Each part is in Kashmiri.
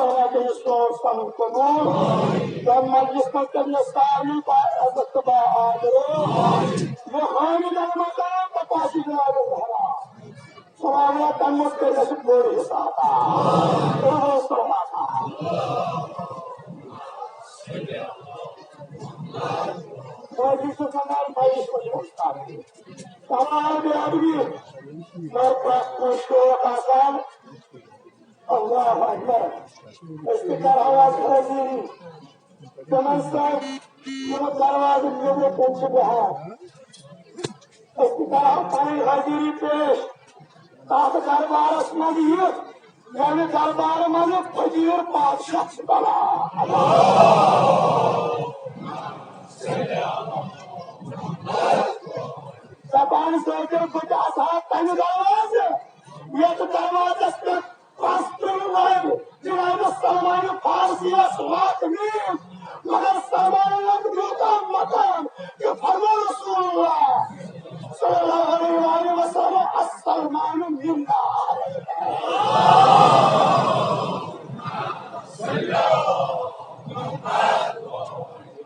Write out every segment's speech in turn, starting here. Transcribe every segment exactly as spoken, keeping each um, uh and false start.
تٔمِس سون سمُن قبول۔ تہٕ مجلس منٛز کٔرِو سارنٕے با عزت تہٕ با آدر۔ یہِ حٲمد المقام تہٕ تاج دار الزہرا۔ سلام علیکم، مُستقبل بوڑ حساب۔ مجلس منٛز تمام برادری، مگر پرٛٮ۪تھ کٲنٛسہِ شوق آسان۔ اللہ اکبر۔ أسۍ تہِ کرہو آز حٲضری تِمن سۭتۍ، یِم دروازٕ نیٚبرٕ کِنۍ چھِ بیٚہوان۔ أسۍ تہِ کرہو پنٕنۍ حٲضری پیش تتھ دربارس منٛز، یُس ییٚمہِ دربارٕ منٛز فقیٖر بادشاہ چھُ بنان۔ دپان سۭتۍ بہٕ تہِ آسہٕ ہا تمہِ دروازٕ، یتھ دروازس پٮ۪ٹھ پستٕرۍ وٲلۍ جناب سلمان فارسی ٲس واتنی، مگر سلمان لوگ یوٗتاہ مقام کہ فرمو رسول اللہ صلی اللہ علیہ وآلہ وسلم، السلمان منا۔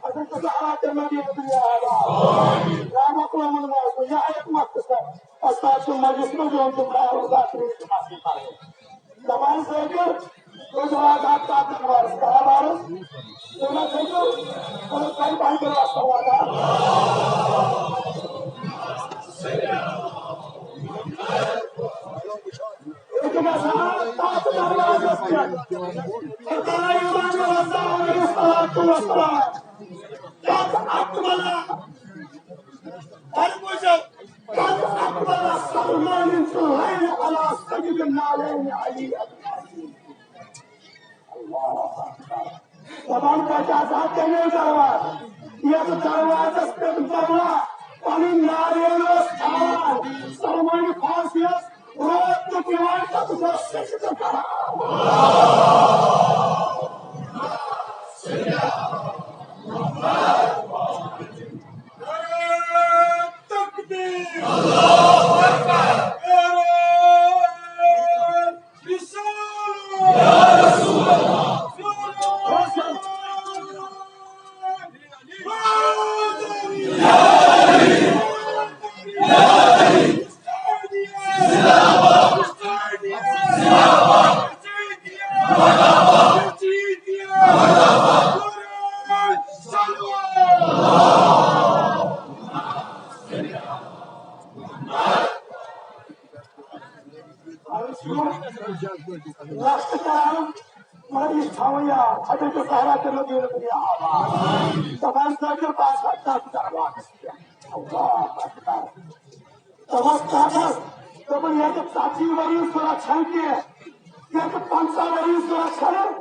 اگر تو آتے مدینہ دنیا آباد، یا مقام الموت، یا ایک مختصر، استاد مجلس میں جو تم راہ روزہ کریں، دپان سۭتۍ، تُہۍ چھِو آز اَتھ کَتھ دَربارَس، کَتھ دَربارَس؟ تُہۍ ما تھٲیِو، تُہۍ کَتہِ پَنٕنۍ دِل اَصٕل واتان؟ یہِ چھُ گژھان تَتھ دَربارَس پٮ۪ٹھ۔ خۄداے یِوان رضا علیہ الصلوۃ والسلام۔ تَتھ اَکھ وَلا۔ فرمووُکھ، "قد أقبل سلمان الدين على سيد النعلين علي أبي عزيز۔" اللہ اکبر۔ دپان پتہٕ آسہٕ ہا تمے دروازٕ، یتھ دروازس پٮ۪ٹھ مولا پنٕنۍ نعلین اوس تھاوان۔ سلمان فارسی اوس راتھ تہٕ دِوان تتھ دۄہ سجدٕ کران۔ نعرہ تکبیر۔ اللہ اکبر۔ نعرہ رسالت۔ یا رسول اللہ۔ نعرہ رسالت۔ لفظ کران، مگر یہِ چھُ تھاوُن یاد، حضرت زہرا تہِ لوٚگ یہِ دُنیا آباد۔ دپان ذٲکِر بادشاہ تتھ دروازس پٮ۪ٹھ۔ اللہ اکبر۔ دپان کتھ حظ؟ دوٚپُن، ییٚتہِ ژتجی ؤری ضروٗرت چھنہٕ کینٛہہ، ییٚتہِ پنٛژاہ ؤری ضروٗرت چھنہٕ،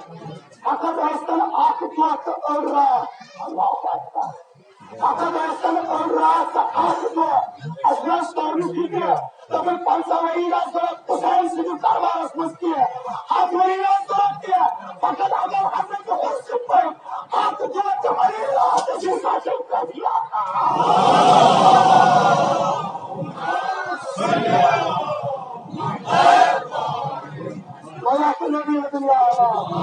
فقط ٲسۍ تن اکھ دۄہ تہٕ أڑ راتھ۔ اللہ اکبر۔ فقط ٲسۍ تن أڑ راتھ تہٕ اکھ دۄہ۔ اَسہِ نہ ٲس ترنٕچ فِکر۔ دوٚپُن، پنٛژاہ ؤری نہ ضروٗرت حسین سٕنٛدِس دربارس منٛز کینٛہہ، ہتھ ؤری نہ ضروٗرت کینٛہہ، فقط اگر حضرت حسین پٲٹھۍ اکھ دۄہ تہٕ ؤری راتھ چھِ سۄ چھِ کٲفی آسان۔ ولا تنبی دنیا آباد۔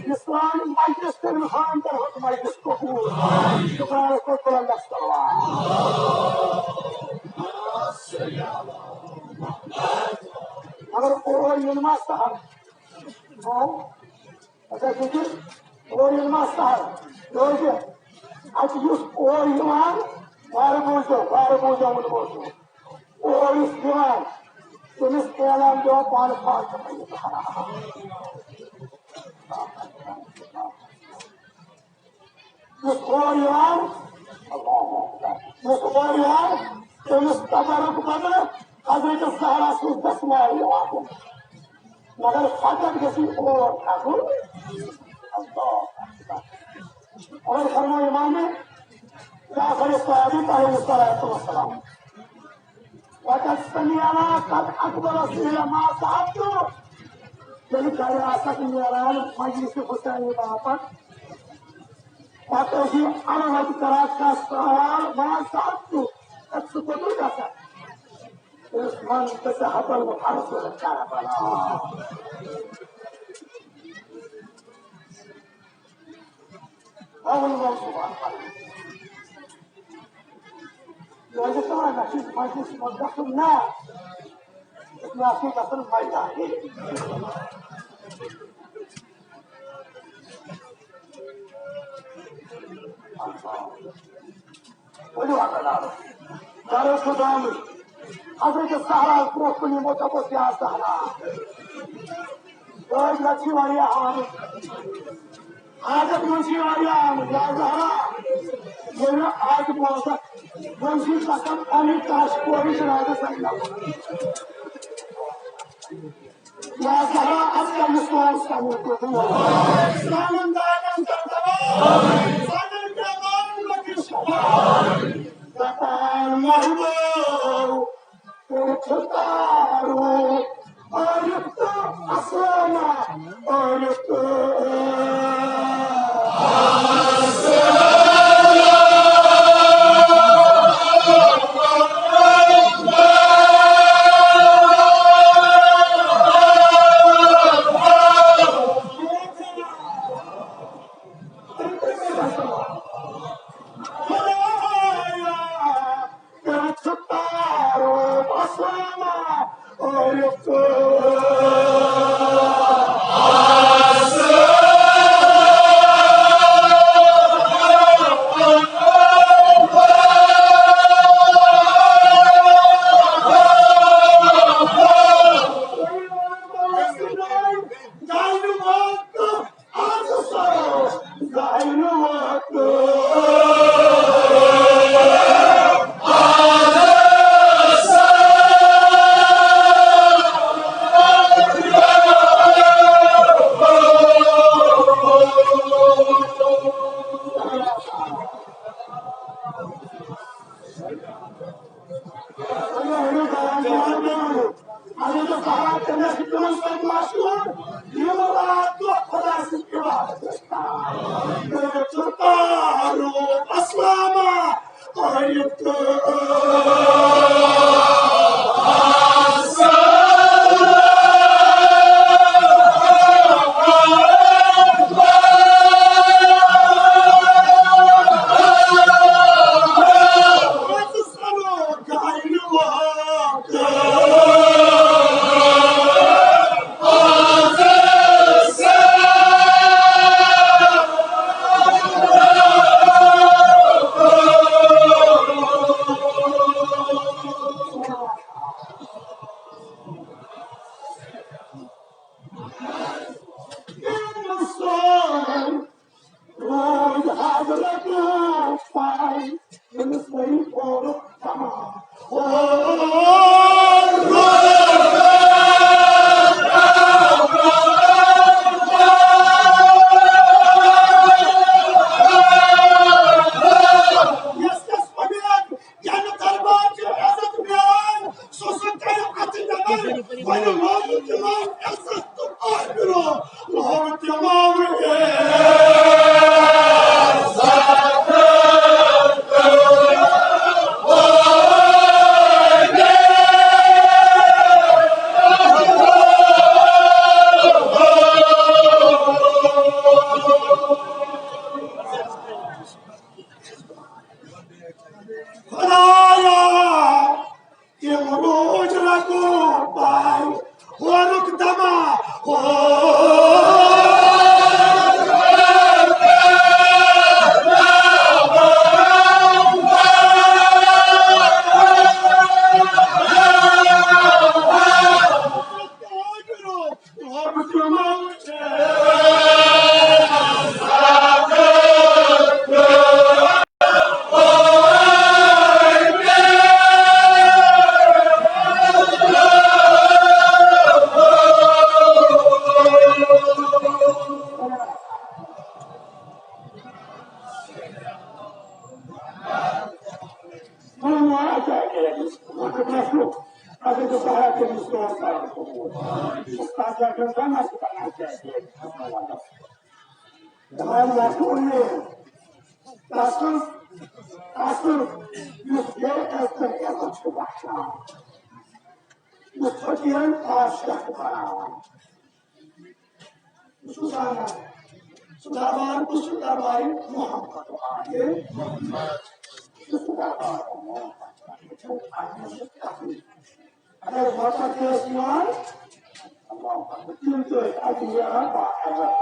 اسلام مجلس کٔرِو خان تہٕ حق مجلس قبول۔ شکرانس پٮ۪ٹھ بلند آسہِ تلوار۔ مگر اور یُن ما سہل۔ ہاں؟ اچھا، ٹھیک ہے۔ اور یُن ما سہل۔ کیازِ اَتہِ یُس اور یِوان، وارٕ بوٗزِو، وارٕ بوٗزِو، وۄنۍ بوٗزِو۔ اور یُس یِوان، تٔمِس اعلان دِوان پانہٕ پانہٕ۔ یُس اور یِوان، یُس اور یِوان، تٔمِس تبرک بدلہٕ حضرت زہرا سٕنٛز دستمال یِوان دِنہٕ۔ مگر فقط گژھِ یہِ اور کھسُن۔ اللہ اکبر۔ اور فرمو امام جعفر صادق علیہ الصلوۃ والسلام۔ وقد سمعنا قد أقبل سئل ما سألت۔ ییٚلہِ گرِ آسکھ نیران مجلس حسینی باپتھ، پتہٕ ٲسۍ انوت کران کانٛہہ سوال، ما سألت، ژٕ کوٚت گژھکھ؟ یُس من تہٕ ژےٚ ہبل وۄنۍ عرض کربلا۔ اول منصوبہ۔ مےٚ ٲسۍ دَپان، مےٚ چھُ مجلسہِ منٛز گژھُن نا، مےٚ آسہِ گژھُن میدانہِ۔ ؤلِو حظ، اللہ حافظ۔ درس خۄدامٕے۔ حضرت زہرا برونٛہہ کُن یِمو، دَپوس، یا زہرا۔ أڑۍ لَٹہِ چھِ واریاہ آمٕتۍ۔ حاجت منٛز چھِ واریاہ آمٕتۍ۔ یا زہرا، ییٚلہِ اَتہِ بوزَکھ، وۄنۍ چھِ گژھان پَنٕنۍ کَش پورٕچ رازٕ سَنگَم۔ یا زہرا، اب کم سوال سمجھ کو دو۔ سالن دانن دردوا، سالن دانن دردوا۔ دپان محبوب، تیرے ستاروں، عارف تو اسلامہ، عارف تو۔ اگر ژٕ سہلاب کٔرِتھ چھُکھ تِمن سۭتۍ مشغوٗل، یِم راتھ دۄہ خۄداے سٕنٛز عبادت ٲسۍ کران۔ تہٕ ژٕ تعارُف اسلامہ، عٲرِف تہٕ روز حضرت پائی، أمِس ؤری پورُک تمام۔ یَس یَس اُمید جنت دربار چھِ عزت میٛٲنۍ، سُہ سُہ کَرِ اَتھٕ نٮ۪بر، وۄنۍ لوٚگ تِمو عزت تہٕ آبرو، لوٚگ تِمو عزت۔ خدایا، تِم روٗدۍ رگو پاے، ہورُک دما، ہور۔ اصل، اصل یُس گرِ آسہِ، تٔمۍ عزت چھُ بخشان، یُس فقیٖرن پاس چھُ بناوان۔ بہٕ چھُس زانان، سُہ دربار کُس چھُ؟ دربارِ محمد۔ آیہِ محمد۔ سُہ دربار۔ اگر وقت ٲسۍ یِوان، اللہ اکبر، تِم تہِ ٲسۍ اَتہِ نیران، با عزت۔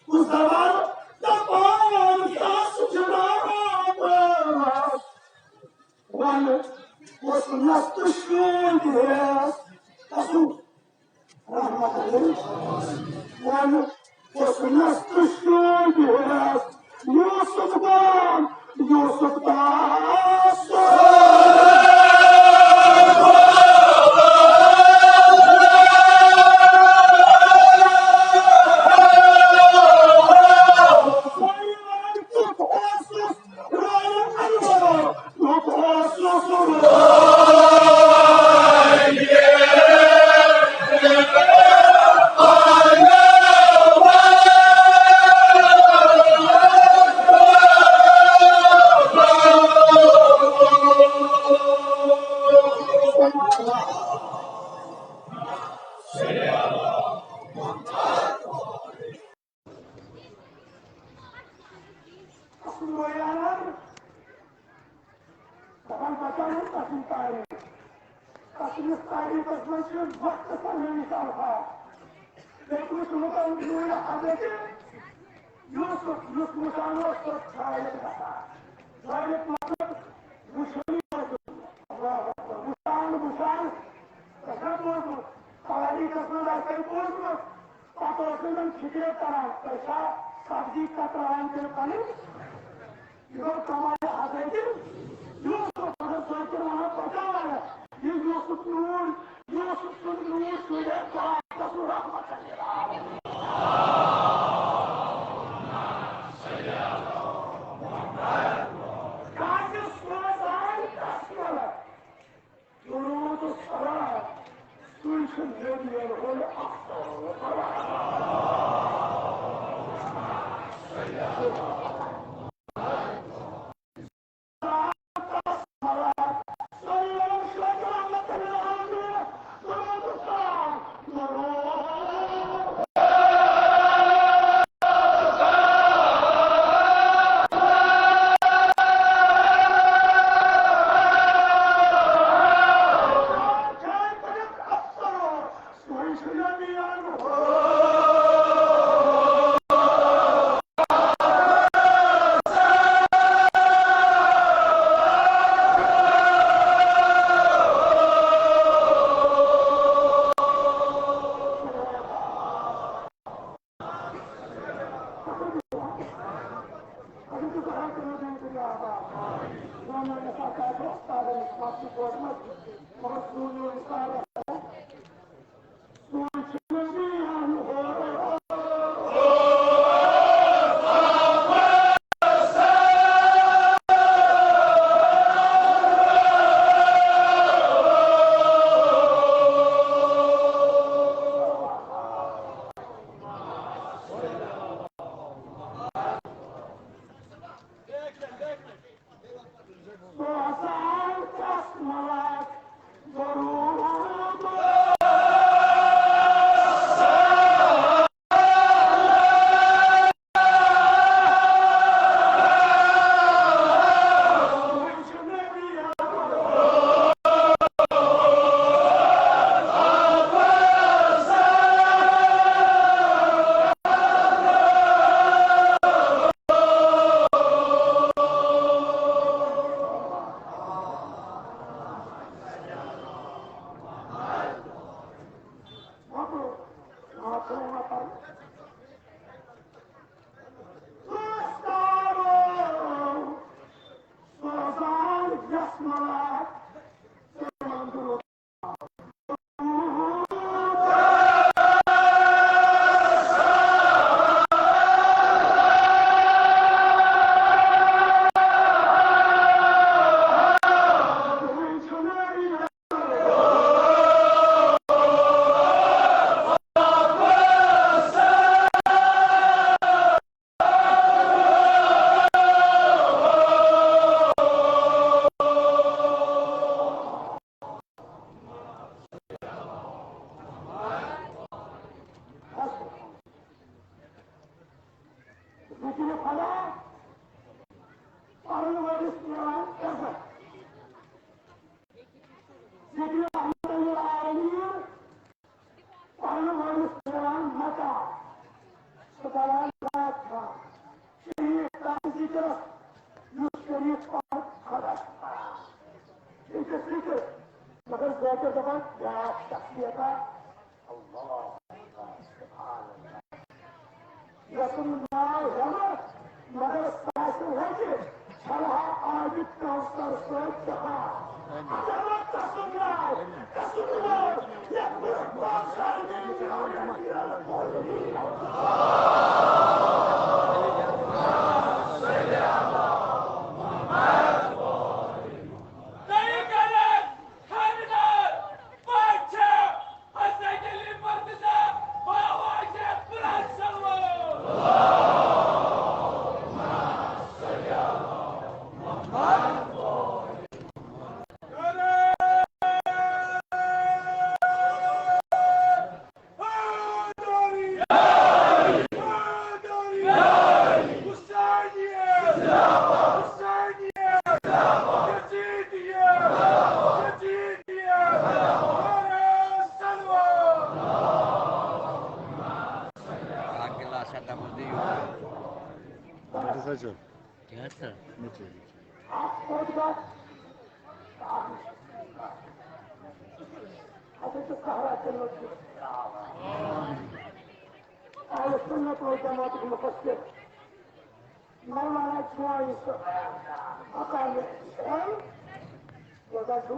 کُس دَپان، دَپان کیٛاہ چھُ جناب؟ وَنہٕ، اوس نَستہٕ شوٗنٛد ہٮ۪س، تَسُنٛد رحمت علیہ۔ وَنہٕ، اوس نَستہٕ شوٗنٛد ہٮ۪س، یوسف دان، یوسف دان۔ دَپان بَچاوُن تَسُنٛد تاریٖخ۔ تَسٕنٛدِس تاریٖخَس منٛز چھِ وقتَس پٮ۪ٹھ نٔوۍ مثال ہاوان۔ بیٚیہِ وٕچھ لُکَن یوٗرۍ حضرت یوسف، یُس وٕچھان اوس، سُہ اوس ژھایَس گژھان۔ ژھایَس مطلب وٕچھُن، اللہ اکبر، وٕچھان، وٕچھان، تۄہہِ چھا بوٗزمُت؟ تاریٖخَس منٛز آسہِ تۄہہِ بوٗزمُت؟ پتہٕ اوس نہٕ زن فِکرے تران، تۄہہِ چھا سبزی کتراوان کِنہٕ پنٕنۍ؟ یہِ گوٚو کمال حضرت یوسف۔ مگر توتہِ چھِ وَنان، پتہ واریاہ، یہِ یوسف نوٗر، یوسف سُنٛد نوٗر چھُ یہِ پاکس رحمت۔ کَتہِ سوزان کَس ملک؟ درود و سلام، سُے چھُ نبیَن ہُنٛد اختر۔ ذکر خدا پرن وٲلِس مِلان عزت۔ ذکر رحمت للعالمین پرن وٲلِس مِلان مقام۔ سُہ بنان ذات خان۔ شریف تَتھ ذِکرَس، یُس شریف پَتہٕ خۄدا چھُ پَران۔ یہِ چھُ ذِکر، مگر ذٲکِر دَپان بیٛاکھ شخصیت اَکھ۔ اللہ اکبر، سبحان اللہ۔ یَتھ سُنٛد ناو ہٮ۪مہٕ، مگر سُہ آسہِ لَگہِ۔ چھلہا آبِ کوثر سۭتۍ جہان۔ اگر وۄنۍ تسُنٛد ناو، تسُنٛد ناو، یتھ منٛز بادشاہ نے میون میرا بولنی۔ تیٚلہِ کَرن خانٛدار پادشاہ حضرت علی مرتضیٰ باوا شیخ پرٛنٛس سلوان۔ کیٛاہ سا؟ مےٚ چھُ یہِ۔ اَتھ چھُ صحرا جنت۔ اہل سنت والجماعت مفسر مولانا جوانی صٲب، مقام اسلام، روزان چھُ۔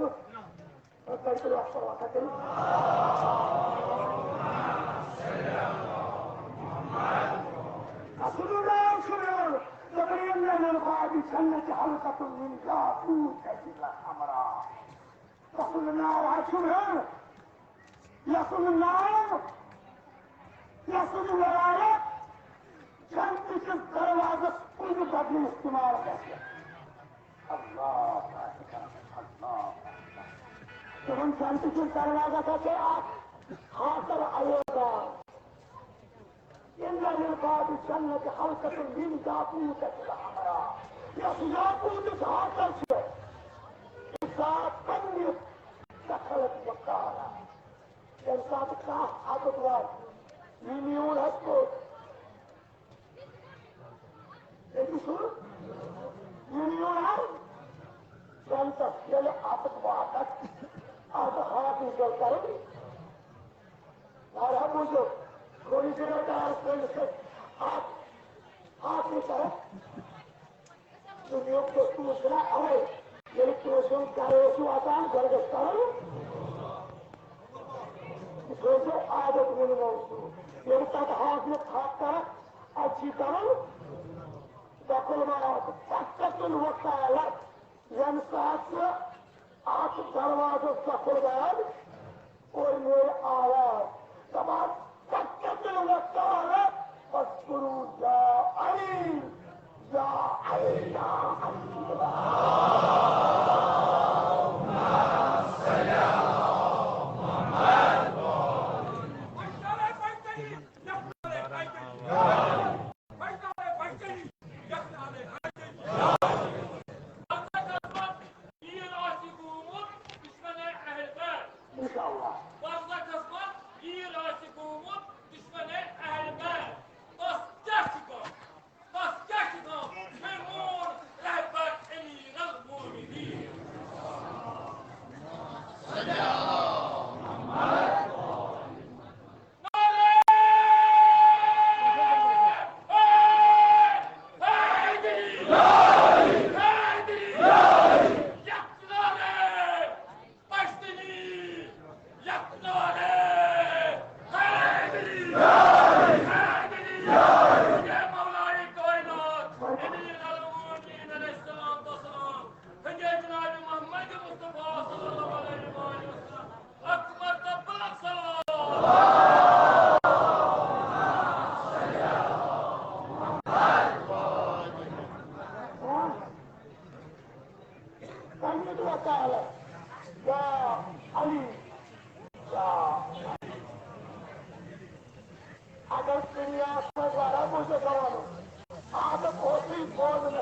رسول اللہ صلی اللہ علیہ وسلم، دپان، "إن للباب جنة حلقة من ياقوتة حمراء." رسول اللہ حضور، یسُنٛد ناو، یسُنٛد ولایت جنت کِس دروازس کُنہِ بدلہٕ استعمال گژھِ۔ اللہ اکبر، اللہ اکبر۔ تِمن جنت کِس دروازس چھِ اکھ خاصر عیوبہ۔ إن للباب جنة حلقة من ياقوتة حمراء۔ یۄس یاقوتٕچ حلقہٕ چھِ، إذا بنيت دخلت مكانها۔ ییٚمہِ ساتہٕ کانٛہہ حقُک وَتھ، یہِ میون حظ کوٚت؟ أمِس چھُ یہِ میون حظ جنتس ییٚلہِ حقُک واتَکھ، اَتھ حق نِکَل کَرُن۔ واریاہ بوٗزِو، گوٚو یہِ جِگر کَران سٲنِس سۭتۍ حق، حق نِکَل۔ دُنیاہُک دستوٗر چھُنہ اَوَے، ییٚلہِ کٲنٛسہِ ہُنٛد گَرٕ ٲسِو اَژان، گۄڈٕ گژھِ کَرُن، یہِ تھٲیزیو عادت وُنہِ موجوٗد۔ ییٚلہِ تَتہِ حاضرِ تھَپھ کَرَکھ، اَتہِ چھِ کَرُن دَکُل مَران، فَقَتُل وَقالَتھ۔ ییٚمہِ ساتہٕ ژٕ اَتھ دروازَس دَکُل بَرَکھ، کوٚر مےٚ آواز، دَپان، "فَقَتُل وَقالَتھ، اذْكُرُوا يَا عَلِيُّ، يَا عَلِيُّ، يَا عَلِيُّ۔" انشاءاللہ۔ برزخس منٛز گیٖر آسہِ گوٚمُت دُشمنَے اہل بیت۔ بس کیٛاہ چھُ کرُن؟ بس کیٛاہ چھُ کرُن؟ مےٚ مون رہبر امیر المومنین۔ نعرہ حیدری! حیدری! یک نعرہ پشتنی، یک نعرہ حیدری، حیدری، یا مولائے کائنات، امیر المؤمنین علیہ الصلوۃ والسلام، ہندے جناب محمد مصطفیٰ صلی اللہ علیہ وآلہ وسلم، اکبر تبلغ صلوات۔ تَمہِ دۄہ کالہٕ یا علی، یا علی۔ اگر دُنیاہَس منٛز واریاہ بُزرگ زمانہٕ، قومن